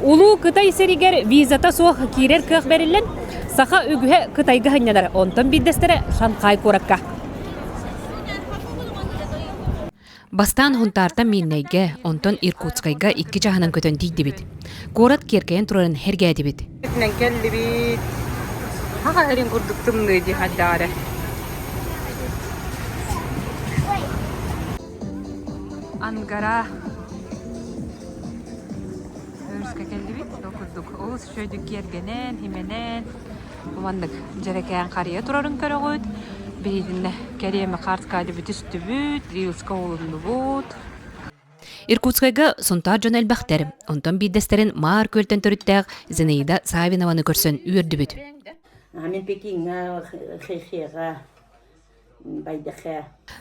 Улуу Кытай сиригэр визата суох киирэр кыах бэриллэн, саха үгүһэ Кытайга сынньанар, онтон биирдэстэрэ Шанхай куоракка. Бастаан Һунтаартан Миирнэйгэ, онтон Иркутскайга икки чаһынан көтөн тиийдибит. Куорат киэркэйэн турарын сэргээтибит. Итинэн кэллибит. Хаха эрин курдук тымныы дии хайдаҕа эрэ. Ангара өрүскэ кэллибит. Ол курдук олус үчүгэйдик киэргэнэн, химэнэн, маннык дьэрэкээн харыйа турарын көрөҕүт. Биһигиннэ кэриэмэ хаарткаады бүтүстүбүт, рилска уолуннубут. Иркутскайга Сунтаар дьоно элбэхтэр. Онтон биирдэстэрин Маар күөлтэн төрүттээх Зинаида Савинованы көрсөн үөрдүбүт. Мин Пекиҥҥа, Хэхэҕэ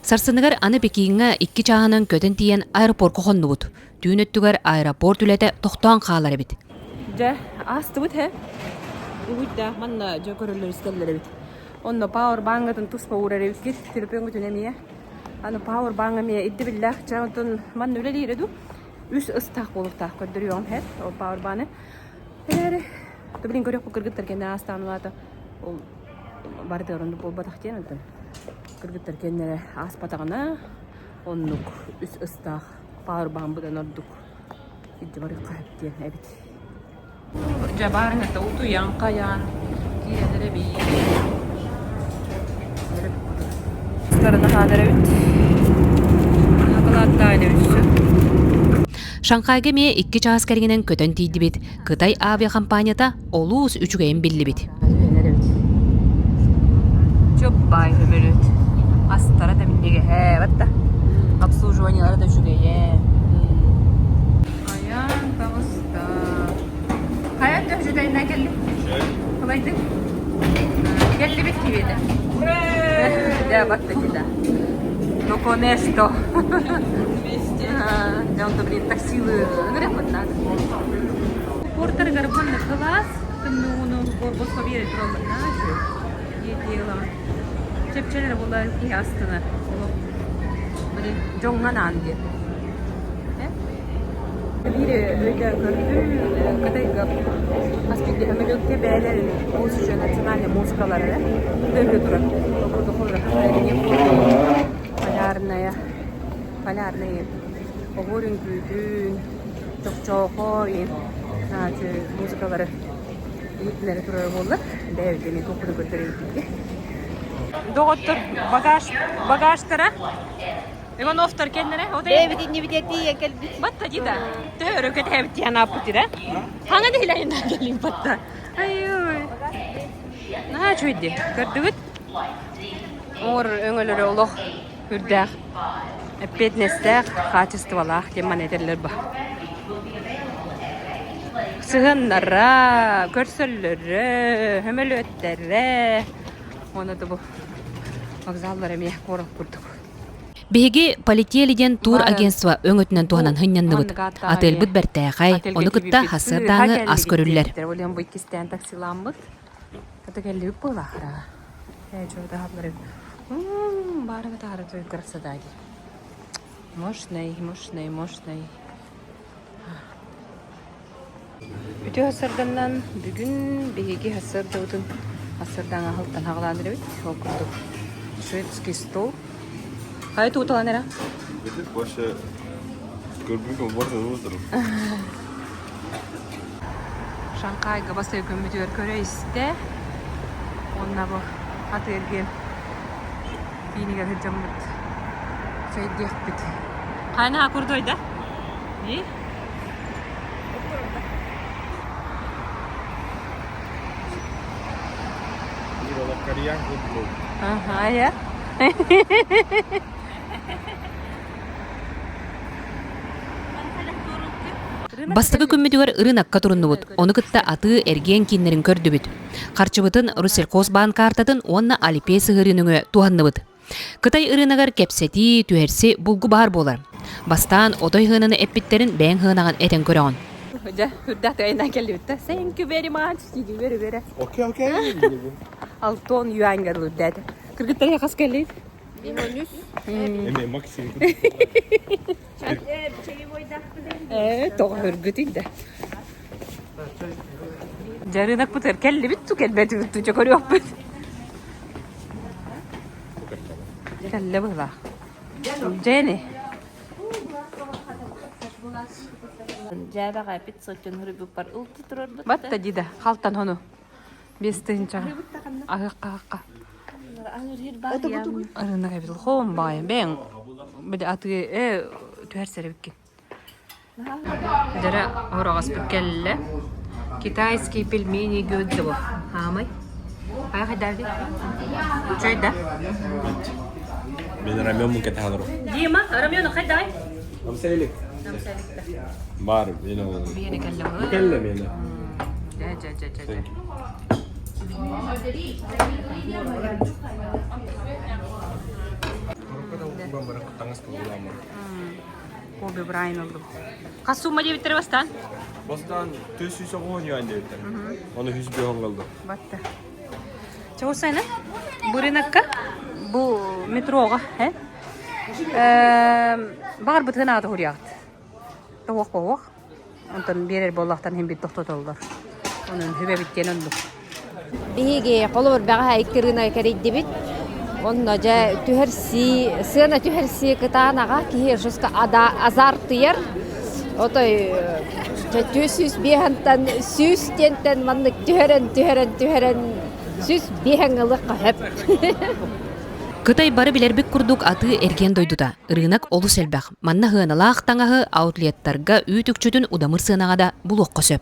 Сарсыныгар аны Пекиҥҥа икки чааһынан көтөн тиийэн аэропорка хоннубут. Түүн өттүгэр аэропорт үлэтэ тохтоон хаалар эбит. Дьэ, аастыбыт һэ. Угуйдаах манна дьэ көрөллөр истэллэр эбит. Онно пауэрбаҥҥытын туспа уурар эбиккит, төлөпүөҥҥүтүн эмиэ. Аны пауэрбаҥ эмиэ ирдэбиллээх дьэ онтон манна үлэлиирэ дуу? Үс ыстаах буолуохтаах көрдөрүөҕүм һэ ол пауэрбаны. Эрээри, билин көрүөхпүт кыргыттар кэннэ аастаан улаата ол барытыгар оннук буолбатах диэн онтон кыргыттар кэннэрэ ааспатаҕына оннук үс ыстаах пауэрбааммытын ордук илдьэ барыахха сөп диэн эбит. Дьэ баарыҥата утуйан хайаан киирэн эрэбит. Наһаан эрэбит. Хакылааттаан өссө. Шанхайга эмиэ икки чаас кэриҥинэн көтөн тиийдибит. Кытай авиакомпанията олус үчүгэйин биллибит. Чуппай көмөлөт. Астара да минньигэһэ, батта. Обслуживаниелара да үчүгэйэ. Айан таҕыста. Хайан төһүчүтэйинэн кэллик? Кылайдык? Кэллибит кибиэтэ. Да, батта дела. Наконец-то. Дьон блин, таксилы ыҥырыахпыт наада. Портарыгар манна кылаас тымныы босхо биэрэ тураллар наачы. Чэпчэлэр була киһи астына. Блин, дьоҥҥо анаан диэн. Биир өйдөөн көрдүм, Кытайга хас биирдии самолетка бэйэлэрин музыка, национальнай музыкалара тыаһыы турар. Ол курдук полярная, полярный оһуор үҥкүүтүн, чохчоохой музыкалары иһитиннэрэ турара буоллар, бэйэбит эмиэ туохпутун көрдөрөбүт Доҕоттор, багаж, багажтара Ивановтар кэннэрэ Бэйэбит иннибитигэр тиийэн кэлбит. Батта дида. Төһө кэтэһэбит диэн ааппыт да. Хаҥа дэһилэйин кэлин батта. Ай-ой. Наһаа үчүгэй Көрдүгүт? Оҥор өҥөлөрө олох үрдээх, эппиэтинэстээх, хаачыстыбалаах диэн маны этэллэр ба. Сыһыаннара, көрсөллөрө, сөмөлүөттэрэ. Уонна да бу вокзаллар эмиэ куорат курдук. Биһиги Полетели диэн тур агентство өҥөтүнэн туһанан сынньанныбыт. Отельбыт бэртээхэй, ону кытта сарсыардааҥы ас көрүллэр. Ол бу иккистээн таксиламмыт. Это кэллибит буолаахара. Ээ, чё таһаллар баарыга таһара той красота дии. Мощный, мощный, мощный. Үтүө сарсыарданнан бүгүн биһиги сарсыардабытын сарсыардааҥы аһылыктан аҕалаан эрэбит. Ол курдук шведский стол. Хайа тууталан эрэ? Больше көрбүт больше утром. Шанхайга бастакы көммүтүгэр көрө-истэ. Уонна бу атыы-эргиэн киинигэр сылдьаммыт чэйдиэхпит. Хайа курдуй да? И? Ага, я. Бастакы күммүтүгэр ырыынакка туруннубут, ону кытта атыы-эргиэн кииннэрин көрдүбүт. Харчыбытын Россельхозбаан каартатын уонна Алипей сыһыарыы нөҥүө туһанныбыт. Кытай ырыынагар кэпсэтии, түһэрси булгу баар буолар. Бастаан отой сыананы эппиттэрин бэйэҥ сыанаҕын этэн көрөҕүн. Дьэ, үрдээх тыайынан кэллибит да. Thank you very much. Дии үөрэ-үөрэ. Окей, окей. Алтон юаньга үрдээтэ. Кыргыттар хас кэллит? Эми Максим. Ээ, тоҕо өргүтүй да. Дьэ рынокпытыгар кэллибит ту кэлбэтибит ту дьэ көрүөхпүт. Кэллэ быһылаах. Дьэни. Дьээбэҕэ 500 хурубуппар ылты турарбыт. Батта дида халтан хону. Бес тыһынчаҕа. Аһыахха-аһыахха. Рынок эбит хоом баайы. Бэйэҥ били атыы э түһэрсэр эбиккин. Дьэрэ хороҕоспут кэллэ. Китайские пельмени гёдзево. Хаамай. Хайа хайдаабыт? Чой да? Мен рамен мун кэтэһэн олорор. Дима, рамен хайдай? Амсайлик. Бар, мен ол. Биэни кэллэ Бу кэллэ мені. Дьэ, дьэ, дьэ, дьэ, дьэ. Коби Брайан ыллым. Хас сумма диэбиттэрэ бастаан? Бастаан 490 юань диэбиттэр. Оны 105 оҥолду. Батта. Чоусайна? Бу рынокка, бу метроға, э? Баҕарбытын аата хуруйаҕыт. Тоһуох боһуох. Онтон биэрэр буоллахтан иһин бит тохтотоллор. Онон хүбэбит диэн оннук. Биһиги холобур бэҕэһээ икки рынок кэрийдибит. Онно дьэ түһэрсии, сыана түһэрсии кытаанаҕа киһи жестко азартыйар. Отой дьэ 405-тан 100 диэнтэн маннык түһэрэн түһэрэн түһэрэн 105 ылыахха сөп. Кытай бары билэрбит курдук атыы-эргиэн дойдута. Ырыынак олус элбэх. Манна сыаналаах таҥаһы аутлеттарга үүт үкчүтүн удамыр сыанаҕа да булуохха сөп.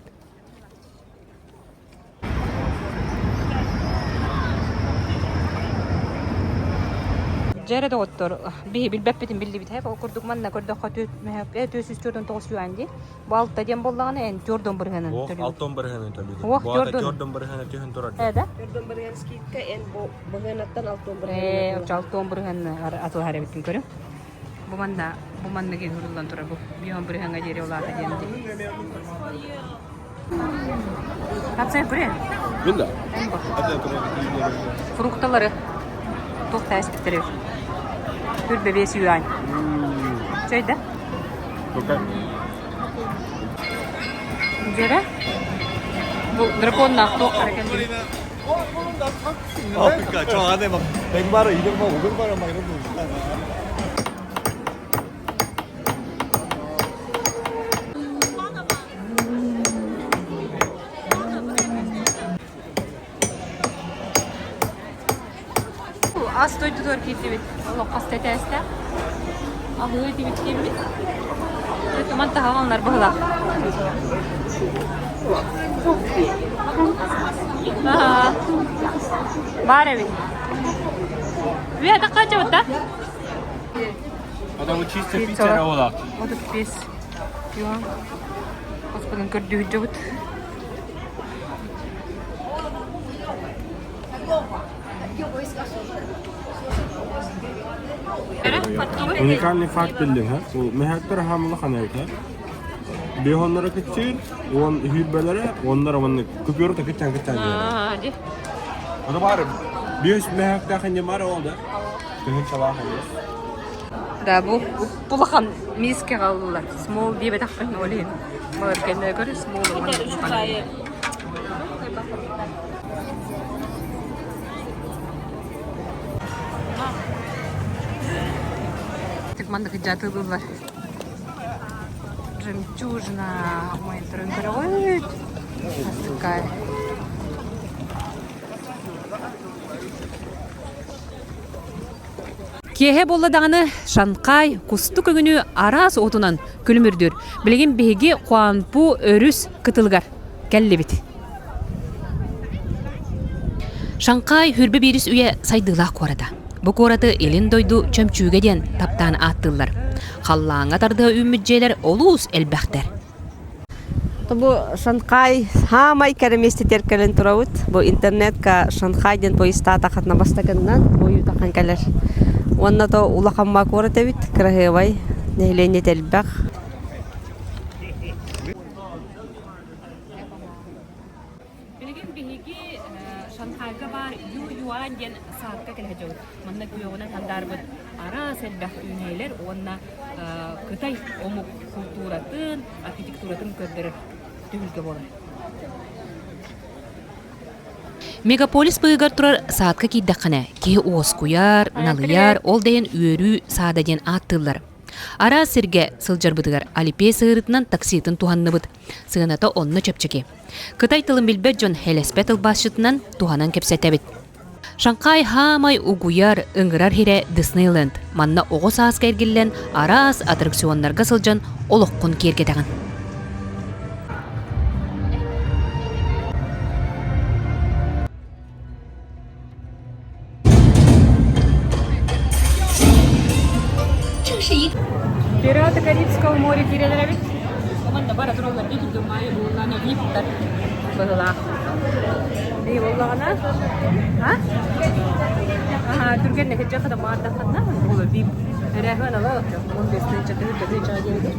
Дьэ эрэ доҕоттор, биһи билбэппитин биллибит һэ. Ол курдук манна көрдөххө 449 юань дии. Бу алта диэн буоллаҕына эн төрдөн бырыһыанын Ох, төлүүр. алтон бырыһыанын төлүүр. Ох, Бу ата төрдөн. төрдөн бырыһыана түһэн турар. Э да? Төрдөн бырыһыан скидка эн бу быһыанаттан алтон Э, бырыһыан оччо алтон бырыһыаны атылаһар эбиттин көрүҥ. Бу манна, бу манна киһи суруллан турар бу. Биһон бырыһыаҥҥа диэри улаата диэн дии. Хапсай күрэ. Мин да. Фрукталары туох тээспиттэр Түрбэ бес юань. Чөй да? Дьэрэ? Бу драконнаах туох кэллибит? 아, 그러니까 저 안에 막 100만 원, 200만 원, 500만 원 막 이런 거 있잖아. Ас дойдутугар киирдибит. Олох хас да этээстээх. Аһыы этибит диэммит. Туман таһаҕаллар быһылаах. Баар эбит. Үө такка да? Адамы чисто Питер олақ. 35 юан. Господын көрдүүрдүбүт. Уникальный факт биллим ха. Мехаттар хамла ханайта. Бихоннара кытчыр, он хүрбелere, оннар онны купюру та кытчан кытчан Аа, ди. Аны бар. Биос мехакта ханья бар олда. Тыһын чалаах эмес. Да, бу улахан миискэ хааллылар. Смол диэбэтэхпин ол иһин. Балар кэннэ көр смол Маннык дьатылылар. Жемчужина. Мой турун көрөҕүт. Такая. Киэһэ буолла даҕаны Шанхай кустук өҥүнүү араас уотунан күлүмүрдүүр. Билигин биһиги Хуанпу өрүс кытылыгар кэллибит. Шанхай хүрбэ биирис үйэ сайдыылаах куората. Бу куораты Илин дойду чөмчүүгэ диэн таптаан ааттыыллар. Халлааҥҥа тардыһа үүммүт дьиэлэр олус элбэхтэр. Бу Шанхай саамай кэрэ миэстэтигэр кэлэн турабыт. Бу интернетка Шанхай диэн поездтаатаххытына бастакыннан ойуутахан кэлэр. Уонна то улахан куорат эбит, кыраһыабай, нэһилиэнньэтэ элбэх. Билигин биһиги Шанхайга баар Ю Юань диэн саадка кэлэ дьон. Манна күөҕүнэн хандаарбыт араас элбэх үүнээйилэр уонна Кытай омук култууратын, архитектуратын көрдөрөр түһүлгэ буолар. Мегаполис быыһыгар турар саадка киирдэххинэ, киһи уоскуйар, налыйар, ол да иһин үөрүү саада диэн ааттыыллар. Араас сиргэ сылдьарбытыгар Алипей сыһыарыытынан такситын туһанныбыт. Сыаната онно чэпчэки. Кытай тылын билбэт дьон һэлэспэ тылбаасчытынан туһанан кэпсэтэбит. Шанхай хаамай угуйар, ыҥырар сирэ Диснейленд. Манна оҕо сааска эргиллэн, араас аттракционнарга сылдьан олоххун киэргэтэҕин. Пираты Карибского моря киирэлэр эбит. Манна бара тураллар дии түргэн буоллаана виптар быһылаах. Бии буоллаҕына, а? Аха, түргэн нэһиджэ хата маардаххына, буола вип. Эрэһэн ала он бестен чатыры төһө чаа диэбит.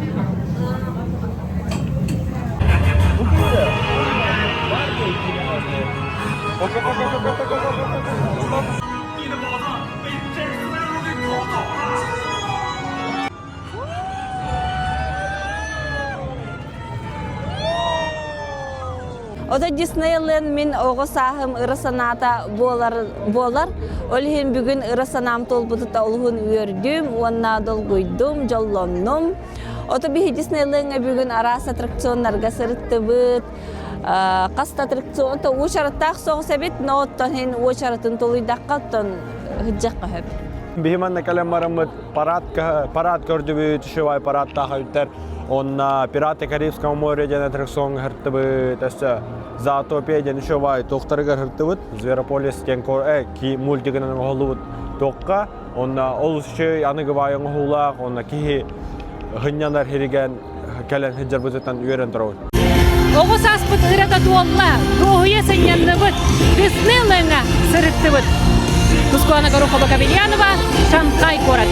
Ото Диснейленд мин оҕо сааһым ыра санаата буолар, буолар. Ол иһин бүгүн ыра санаам туолбутута олуһун үөрдүм уонна долгуйдум, дьоллоннум. Ото биһи Диснейлендҥэ бүгүн араас аттракционнарга сырыттыбыт. Хас да аттракцион то уочараттаах соҕус эбит, но оттон иһин уочаратын тулуйдахха оттон сылдьыахха сөп. Биһи манна кэлэн бараммыт парад парад көрдүбүт, үчүгэй парадтаах эбиттэр. Онно Пираты Карибского моря диэн аттракциоҥҥа сырыттыбыт, өссө Зоотопия диэн үчүгэй туохтарыгар сырыттыбыт, Зверополис диэн мультигынан оҥоһуллубут туохха. Онно олус үчүгэй аныгы баай оҥоһуулаах, онно киһи сынньанар сиригэн кэлэн сылдьарбытыттан үөрэн турабыт. Оҕо сааспыт ырата туолла, дуоһуйа сынньанныбыт, Диснейлендҥа сырыттыбыт. Тускуана Горохова-Кабельянова, Шанхай куорат.